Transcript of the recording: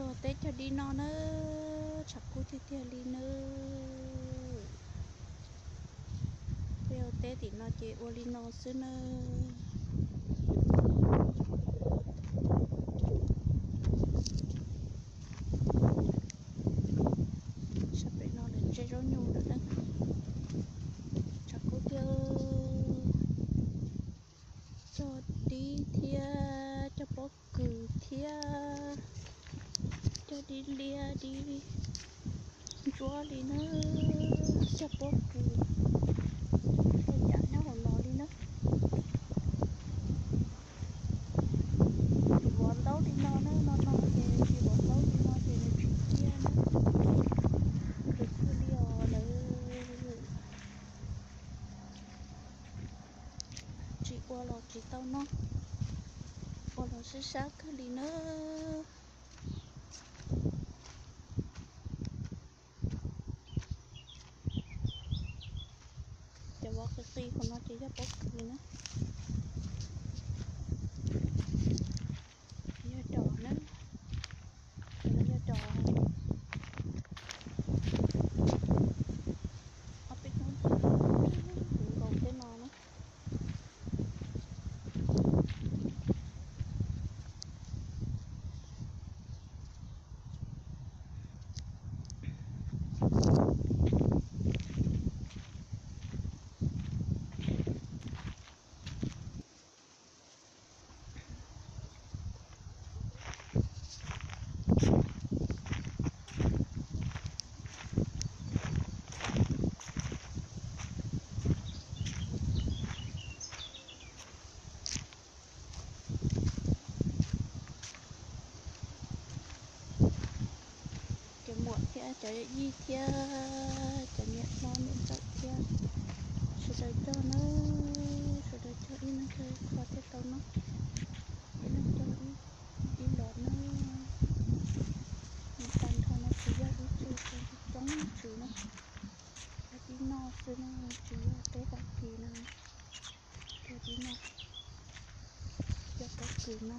Ua teb cog dib noj nawb, tshav kub tiag tiag li nawb. Peb ua teb tim no ces ua li no xwb nawb. Sab pem no lawv tseb zaub nyuj lawm na. Tshav kub tiag. Cog dib thiab cog pob kws thiab cog dib liab dib ntsuab li na, cog pob kws, cog yam nyob hauv no li na. Tsis vov ntaub li no na, no no ces tsis vov ntaub li no ces nws tsis ciaj na. Nws kawg li os lawv. Tsis ua los tsis tau noj, ua los sab sab kawg li nawb. Cov vov qis qis hauv no ces yog pob kws na. Yog dos na, yog dos. Ob peb hnub ces nkaus tej no na. Cov muam thiab cov yij thiab cov niam hlob niam ntxawm thiab sawv daws cog nawb, sawv daws cog ib leeg cog ib qho thiaj tau noj, ib leeg cog ib los nawb. Nws tag nrho no tsis yog ib txhia, coob tswv na. Cog dib noj xwb na, tsis yog teb tag kis na. Cog dib noj, cog pob kws no.